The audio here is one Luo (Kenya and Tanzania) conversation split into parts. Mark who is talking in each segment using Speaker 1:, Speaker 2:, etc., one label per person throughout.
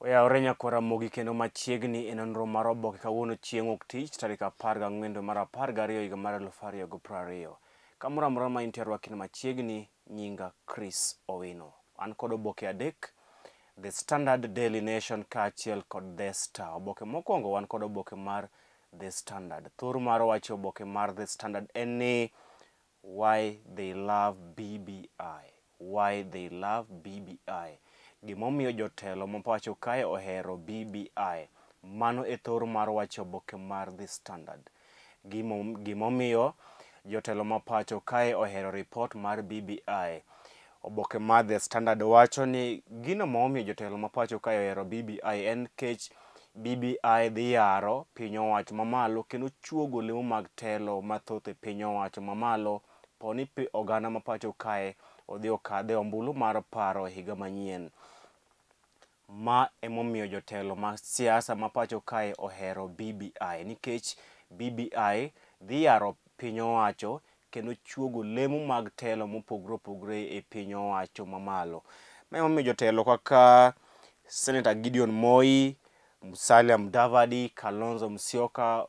Speaker 1: Oyawore nyakwar Ramogi kendo machiegni e nonro mar oboke kawuono chieng' wuok tich tarik 14 dwe mar 12 higa mar 2020. Kamoro amora ma intie rwakni machiegni nyinga Chris Owino. An kod oboke adek The Standard, Daily Nation kaachiel kod The Star. Oboke mokwongo wan kod oboke mar The Standard. Thor mar wach oboke mar The Standard en ni why they love BBI. Why they love BBI. Gimomiyo jotelo ma pacho kae ohero BBI. Mano e thor mar wach oboke mar The Standard. Gimomiyo jotelo ma pacho kae ohero ripot mar BBI. Oboke mar The Standard wacho ni gino momiyo jotelo ma pacho kae ohero BBI en nikech BBI dhi yaro piny owacho mamalo kendo chuogo lemo mag telo mathoth e piny owacho mamalo poni oganda ma pacho kae odhi okadhe ombulu mar paro e higa manyien. Ma emomiyo jotelo mag siasa ma pacho kae ohero BBI nikech BBI dhi yaro piny owacho kendo chuogo lemo mag telo mopogore opogore e piny owacho mamalo. Ma emomiyo jotelo kaka Senator Gideon Moi, Musalia Mudavadi, Kalonzo Musyoka,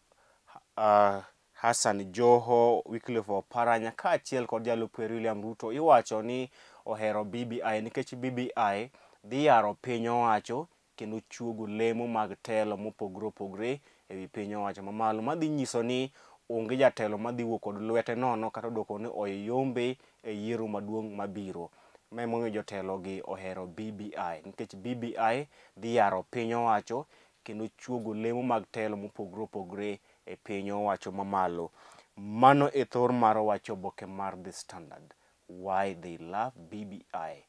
Speaker 1: Hassan Joho, Wycliffe Oparanya kaachiel kod jalup ker William Ruto iwacho ni ohero BBI nikech BBI dhi yaro piny owacho kendo chuogo lemo mag telo mopogore opogore ewi piny owacho mamalo madhi nyiso ni onge jatelo madhi wuok kod lwete nono kata odoko ni oyombe e yiero maduong' mabiro. Ma emomiyo jotelo gi ohero BBI nikech BBI dhi yaro piny owacho kendo chuogo lemo mag telo mopogore opogore e piny owacho mamalo. Mano e thor mar wach oboke mar The Standard. Why they love BBI.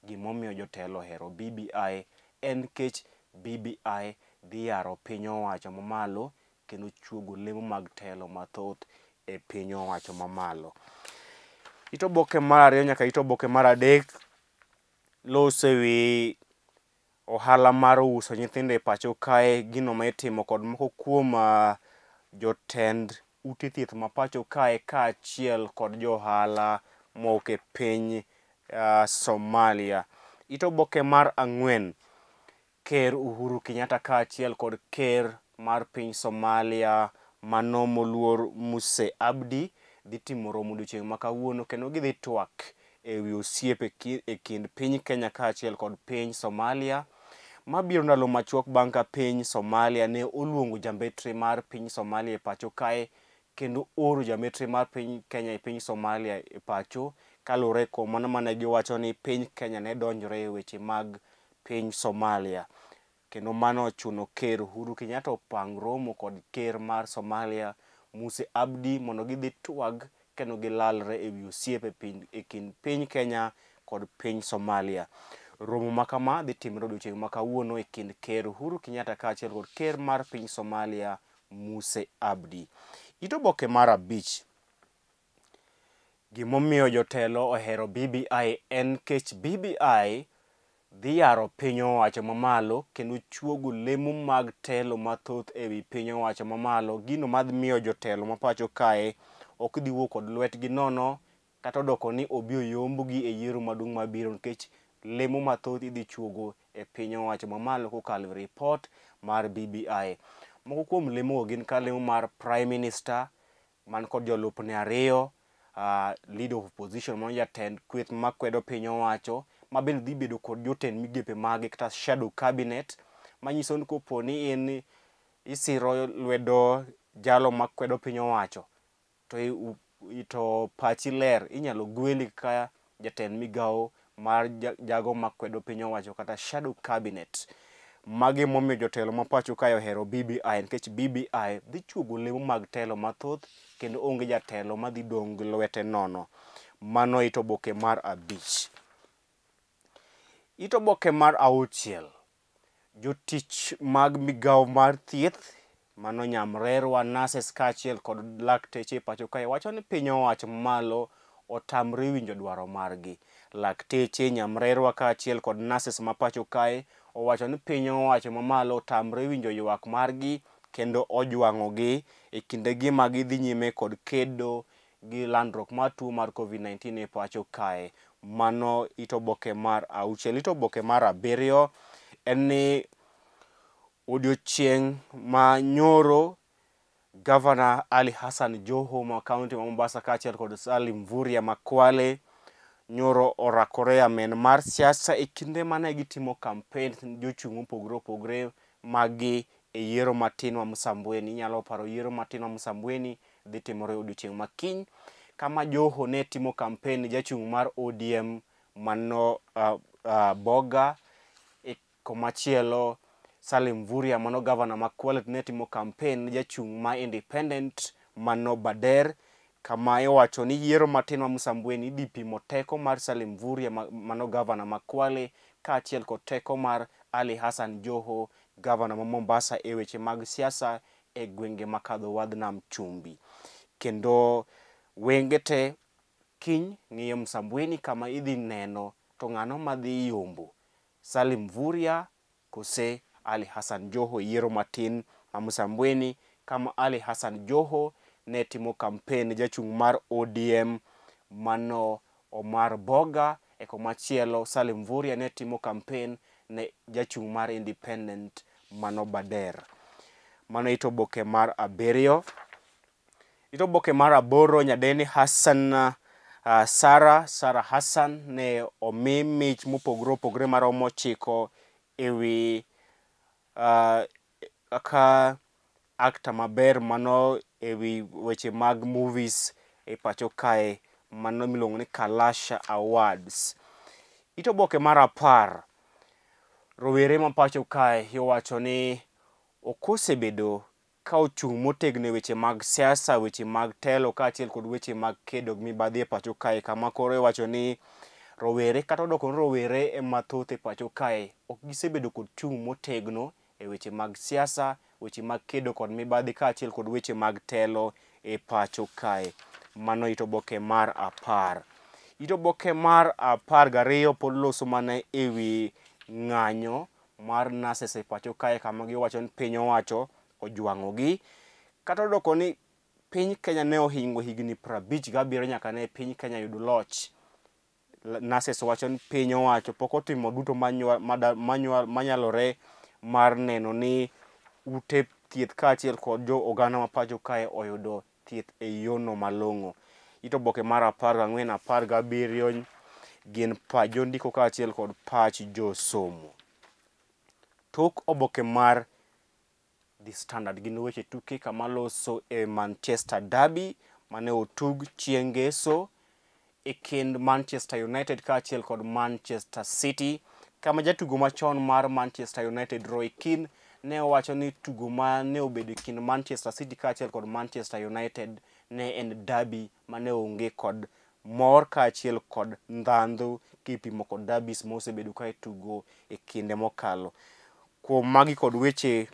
Speaker 1: Gimomiyo jotelo ohero BBI en nikech BBI dhi yaro piny owacho mamalo kendo chuogo lemo mag telo mathoth e piny owacho mamalo. It oboke mar ariyo nyaka it oboke mar adek loso ewi ohala mar uso nyithindo e pacho kae, gino ma itimo kod moko kuom jotend ute thieth ma pacho kae kaachiel kod jo ohala mowuok e piny Somalia. It oboke mar ang'wen, Ker Uhuru Kenyatta kaachiel kod ker mar piny Somalia mano moluor Muse Abdi dhi timo romo odiochieng' ma kawuono kendo gidhi twak ewi osiep e kind piny Kenya kaachiel kod piny Somalia. Mabiro ndalo machuok bang' ka piny Somalia ne oluongo jambetre mar piny Somalia e pacho kae kendo oro jambetre mar piny Kenya e piny Somalia e pacho kaluwore kuom mano mane giwacho ni piny Kenya ne donjore e weche mag piny Somalia. Kendo mano ochuno ker Uhuru Kenyatta opang romo kod ker mar Somalia Muse Abdi mondo gidhi twag kendo gilalre ewi osiep e kind piny Kenya kod piny Somalia. Romo ma kama dhi timore odiochieng' ma kawuono e kind ker Uhuru Kenyatta kaachiel kod ker mar piny Somalia Muse Abdi. It oboke mar abich. Gimomiyo jotelo ohero BBI en nikech BBI dhi yaro piny owacho mamalo kendo chuogo lemo mag telo mathoth ewi piny owacho mamalo. Gino madhi miyo jotelo ma pacho kae ok dhi wuok kod lwetgi nono kata odoko ni obi oyombgi e yiero maduong' mabiro nikech lemo mathoth idhi chuogo e piny owacho mamalo kokalo e ripot mar BBI. Moko kuom lemo go gin ka lemo mar Prime Minister man kod jolupne ariyo, leader of opposition mano jatend kweth makwedo piny owacho ma bende dhi bedo kod jotend migepe mage kata shadow cabinet manyiso ni kopo ni in isiro lwedo jalo makwedo piny owacho to pachi ler inyalo gweli ka jatend migawo mar jago makwedo piny owacho kata shadow cabinet. Magi emomiyo jotelo ma pacho kae ohero BBI nikech BBI dhi chuogo lemo mag telo mathoth kendo onge jatelo madhi dong' gi lwete nono. Mano it oboke mar abich. It oboke mar auchiel, jotich mag migawo mar thieth mano nyamrerwa, nurses kaachiel kod lakteche e pacho kae wacho ni piny owacho mamalo otamre winjo dwaro margi. Lakteche, nyamrerwa kaachiel kod nurses ma pacho kae owacho ni piny owacho mamalo otamre winjo ywak margi kendo ojwang'ogi e kindegi ma gidhi nyime kod kedo gi landruok mar tuo mar COVID-19 e pacho kae. Mano it oboke mar auchiel. It oboke mar abiriyo en ni Odiochieng' ma nyoro Gavana Ali Hassan Joho ma kaunti ma Mombasa kaachiel kod Salim Mvurya ma Kwale nyoro orakore amen mar siasa e kinde mane gitimo kampen jochung' mopogore opogore maggi e yiero matin ma Msambweni. Inyalo paro yiero matin ma Msambweni dhi timore odiochieng' ma kiny kama Joho ne timo kampen jachung' mar ODM mano Boga. E komachielo Salim Mvurya mano gavana ma Kwale ne timo kampen jachung' ma Independent mano Bader, kama iwacho ni yiero matin ma Msambweni idhi pimo teko mar Salim Mvurya mano gavana ma Kwale kaachiel kod teko mar Ali Hassan Joho gavana ma Mombasa e weche mag siasa e gwenge makadho wadh nam chumbi. Kendo wenge te kiny ng'iyo Msambweni kama idhi neno to ng'ano madhi yombo, Salim Mvurya kose Ali Hassan Joho e yiero matin ma Msambweni kama Ali Hassan Joho ne timo kampen jachung' mar ODM mano Omar Boga, e komachielo Salim Mvurya ne timo kampen ne jachung' mar Independent mano Bader. Mano it oboke mar abiriyo. It oboke mar aboro, nyadendi Hassan Sara Hassan ne omi mich mopogore opogore maromo 9 ewi kaka actor maber mano ewi weche mag movies e pacho kae mano miluongo ni Kalasha Awards. It oboke mar 10, rowere ma pacho kae iwacho ni ok osebedo ka ochung' motegno e weche mag siasa, weche mag telo kaachiel kod weche mag kedo gi mibadhi e pacho kae, kama koro iwacho ni rowere kata odoko ni rowere ema thoth e pacho kae ok gisebedo kod chung' motegno e weche mag siasa, weche mag kedo kod mibadhi kaachiel kod weche mag telo e pacho kae. Mano it oboke mar 10. It oboke mar 12 pod loso mana ewi ng'anyo mar nurses e pacho kae, kama giwacho ni piny owacho ojwang'ogi. Kata odoko ni piny Kenya ne ohingo higni 57 nyaka ne piny Kenya yud loch, nurses wacho ni piny owacho pok otimo duto manyalore mar neno ni ute thieth kaachiel kod jo oganda ma pacho kae oyudo thieth e yono malong'o. It oboke mar 14, 17 gin pach jondiko kaachiel kod pach josomo. Tok oboke mar The Standard gin weche tuke kama loso e Manchester Derby mane otug chieng' ngeso e kind Manchester United kaachiel kod Manchester City, kama jatugo machon mar Manchester United Roy Keane ne owacho ni tugo mane obedo e kind Manchester City kaachiel kod Manchester United ne en derby mane onge kod mor kaachiel kod ndhandhu kipimo kod derbys mosebedo ka itugo e kinde mokalo. Kuom magi kod weche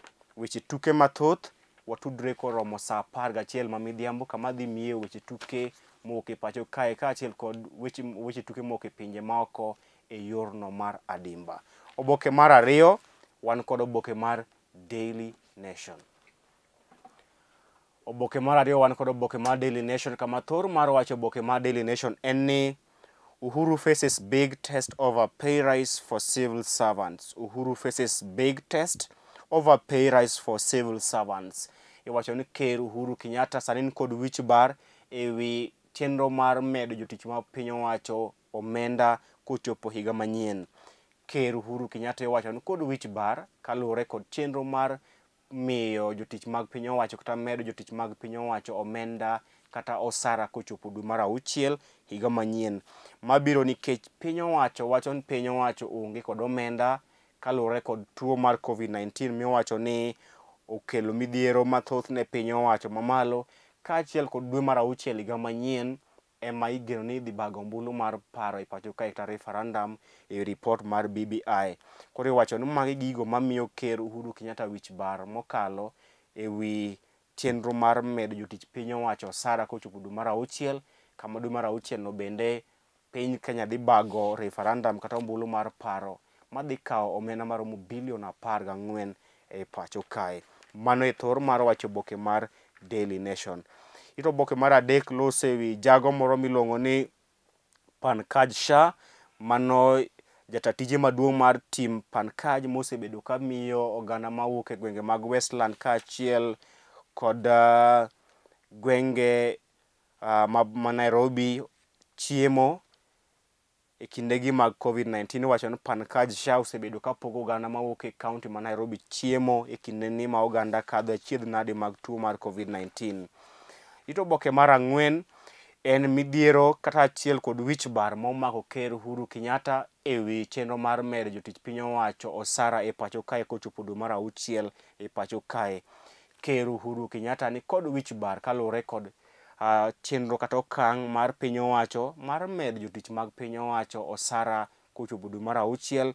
Speaker 1: tuke mathoth, watudre koromo saa 11 ma midhiambo kama dhi miye weche tuke mowuok e pacho kae kaachiel kod weche tuke mowuok e pinje maoko e yorno mar adimba. Oboke mar 2, wan kod oboke mar Daily Nation. Oboke mar 2 wan kod oboke mar Daily Nation, kama thor mar wacho oboke mar Daily Nation en ni Uhuru faces big test over pay rise for civil servants. Uhuru faces big test over pay rise for civil servants. Iwacho ni Ker Uhuru Kenyatta sani ni kod wich bar ewi chenro mar medo jotich ma piny owacho omenda kochopo higa manyien. Ker Uhuru Kenyatta iwacho ni kod wich bar kaluwore kod chenro mar miyo jotich mag piny owacho kata medo jotich mag piny owacho omenda kata osara kochopo dwe mar 6 higa manyien. Mabiro nikech piny owacho wacho ni piny owacho onge kod omenda kaluwore kod tuo mar COVID-19 miwacho ni okelo midhiero mathoth ne piny owacho mamalo, kaachiel kod dwe mar 6 higa manyien ema igeno ni idhi bago ombulu mar paro e pacho kae kata referendum e report mar BBI. Koro iwacho ni magi gigo mamiyo Ker Uhuru Kenyatta wich bar mokalo ewi chenro mar medo jotich piny owacho osara kochopo dwe mar 6, kama dwe mar 6 no bende piny Kenya dhi bago referendum kata ombulu mar paro madhi kawo omenda maromo bilion 14 e pacho kae. Mano e thor mar wacho oboke mar Daily Nation. It oboke mar 3 loso ewi jago moro miluongo ni Pankaj Shah, mano Jata tije maduong' mar tim Pankaj mosebedo ka miyo oganda mawuok e gwenge mag Westland kaachiel kod gwenge ma Nairobi chiemo e kindegi mag COVID-19. Iwacho ni Pankaj Shah osebedo ka pogo oganda mawuok e kaunti ma Nairobi chiemo e kindeni ma oganda kadho achiedh nade mag tuo mar COVID-19. It oboke mar ang'wen en midhiero kata achiel kod wich bar momako Ker Uhuru Kenyatta ewi chenro mar medo jotich piny owacho osara e pacho kae kochopo dwe mar auchiel e pacho kae. Ker Uhuru Kenyatta ni kod wich bar kaluwore kod chenro kata okang' mar piny owacho mar medo jotich mag piny owacho osara kochopo dwe mar auchiel.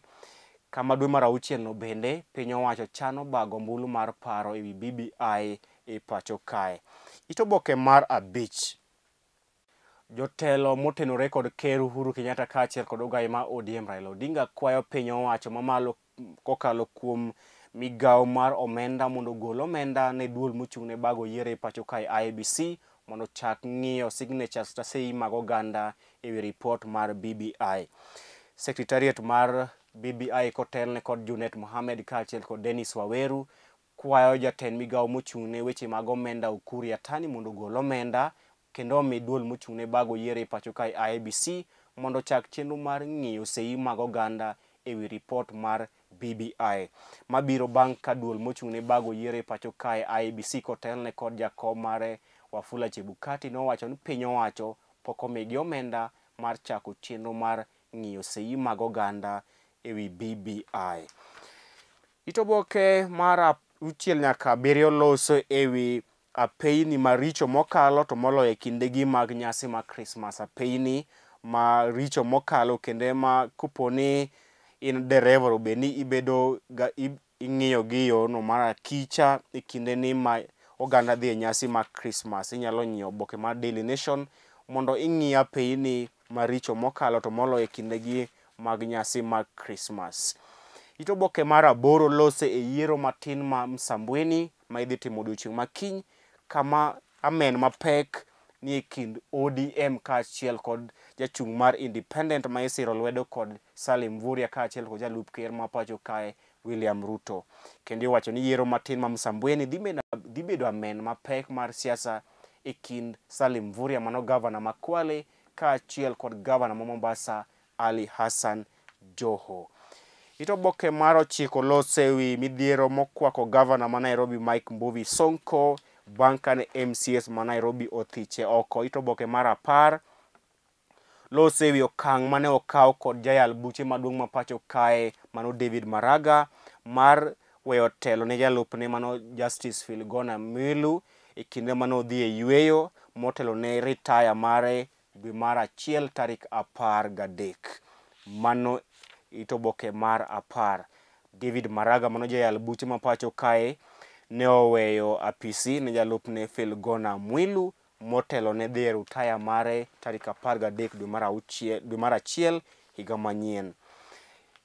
Speaker 1: Kama dwe mar auchiel no bende piny owacho chano bago ombulu mar paro ewi BBI e pacho kae. It oboke mar abich. Jotelo motenore kod Ker Uhuru Kenyatta kaachiel kod ogai ma ODM Raila Odinga kwayo piny owacho mamalo kokalo kuom migawo mar omenda mondo ogol omenda ne duol mochung' ne bago yiero e pacho kae IEBC mondo ochak ng'iyo signatures kata sei mag oganda ewi ripot mar BBI. Secretariat mar BBI kotelne kod Junet Mohamed kaachiel kod Dennis Waweru kwayo jatend migawo mochung' ne weche mag omenda Ukur Yatani mondo ogol omenda kendo omi duol mochung' ne bago yiero e pacho kae IEBC mondo ochak chenro mar ng'iyo sei mag oganda ewi ripot mar BBI. Mabiro bang' ka duol mochung' ne bago yiero e pacho kae IEBC kotelne kod jakom mare Wafula Chebukati nowacho ni piny owacho pok omigi omenda mar chako chenro mar ng'iyo sei mag oganda ewi BBI. It oboke mar auchiel nyaka abiriyo loso ewi apeyni maricho mokalo to moloyo e kindegi mag nyasi mag Krismas. Apeyni maricho mokalo kendo ma koponi in dereva obed ni ibedo ga ing'iyo gi yorno mar akicha e kindeni ma oganda dhi e nyasi mag Krismas. Inyalo nyiewo oboke mar Daily Nation mondo ing'i apeyni maricho mokalo to moloyo e kindegi mag nyasi mag Krismas. It oboke mar aboro lose e yiero matin ma Msambweni ma idhi timo odiochieng' ma kiny kama amen mapek ni e kind ODM kaachiel kod jachung' mar Independent ma isiro lwedo kod Salim Mvurya kaachiel kod jalup ker ma pacho kae William Ruto. Kendo iwacho ni yiero matin ma Msambweni dhi bedo amen mapek mar siasa e kind Salim Mvurya mano gavana ma Kwale kaachiel kod gavana ma Mombasa Ali Hassan Joho. It oboke mar ochiko lose wi midhiero mokwako gavana ma Nairobi Mike Mbuvi Sonko bang' kane MCAs ma Nairobi othiche oko. It oboke mar apar lose wi okang' mane okaw kod jayal buche maduong' ma pacho kae mano David Maraga mar weyo telo ne jalupne mano Justice Philgona Mwilu e kinde mane odhi e yweyo motelo ne ritaya mare dwe mar achiel tarik 13. Mano it oboke mar apar. David Maraga mano jayal buche ma pacho kae ne oweyo apisi ne jalupne Philgona Mwilu motelo ne dhi e rutaya mare tarik 13 dwe mar achiel higa manyien.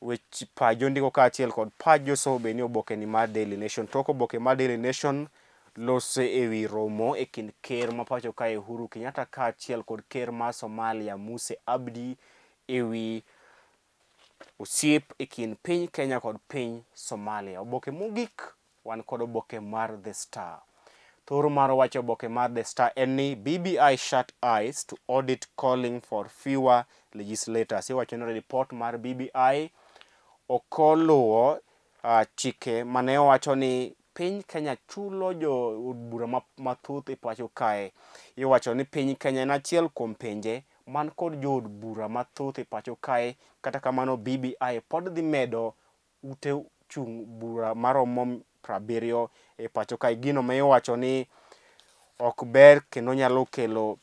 Speaker 1: Weche pajo ndiko kaachiel kod pajo somo be ni oboke ni mar Daily Nation. Tok oboke mar Daily Nation loso ewi romo e kind ker ma pacho kae Uhuru Kenyatta kaachiel kod ker mar Somalia Muse Abdi ewi osiep e kind piny Kenya kod piny Somalia. Oboke mogik wan kod oboke mar The Star. Thoro mar wacho oboke mar The Star en ni BBI shut eyes to audit calling for fewer legislators. Iwacho ni report mar BBI ok oluwo chike mane owacho ni piny Kenya chulo jo od bura mathoth e pacho kae. Iwacho ni piny Kenya en achiel kuom pinje man kod jood bura mathoth e pacho kae, kata kamano BBI pod dhi medo ute chung' bura maromo 70 e pacho kae. Gino ma iwacho ni ok ber kendo nyalo kelo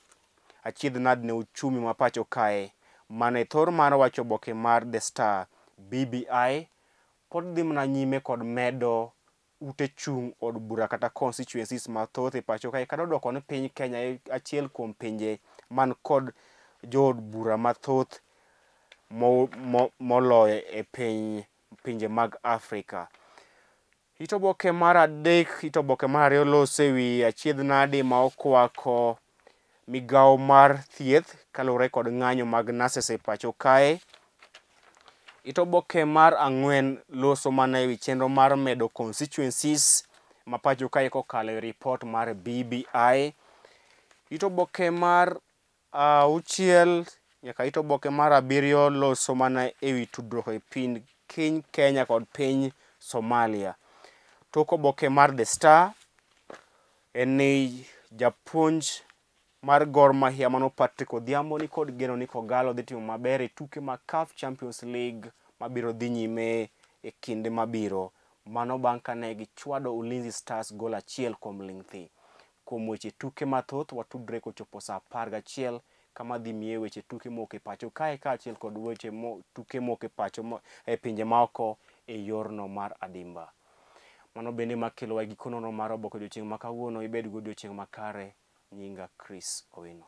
Speaker 1: achiedh nade ne uchumi ma pacho kae. Mano e thor mar wacho oboke mar The Star. BBI pod dhi mana nyime kod medo ute chung' od bura kata constituencies mathoth e pacho kae, kata odwoko ni piny Kenya e achiel kuom pinje man kod jood bura mathoth moloyo e pinje mag Afrika. It oboke mar adek, it oboke mar ariyo loso ewi achiedh nade ma okwako migawo mar thieth kaluwore kod ng'anyo mag nurses e pacho kae. It oboke mar ang'wen loso mana ewi chenro mar medo constituencies ma pacho kae kokalo e ripot mar BBI. It oboke mar auchiel nyaka it oboke mar abiriyo loso mana ewi tudruok e piny Kenya kod piny Somalia. Tok oboke mar The Star en ni japuonj mar Gor Mahia mano Patrick Odhiambo ni kod geno ni Kogalo dhi timo maber e tuke mag CAF Champions League mabiro dhi nyime e kinde mabiro. Mano bang' kane gichwado Ulinzi Stars gol 1-0. Kuom weche tuke mathoth watudre kochopo saa 11 kama dhi miye weche tuke mok e pacho kae kaachiel kod weche tuke mok e pacho e pinje maoko e yorno mar adimba. Mano bende makelowa e giko nonro mar oboke odiochieng' ma kawuono. Ibed gi odiochieng' makare. Nyinga Chris Owino.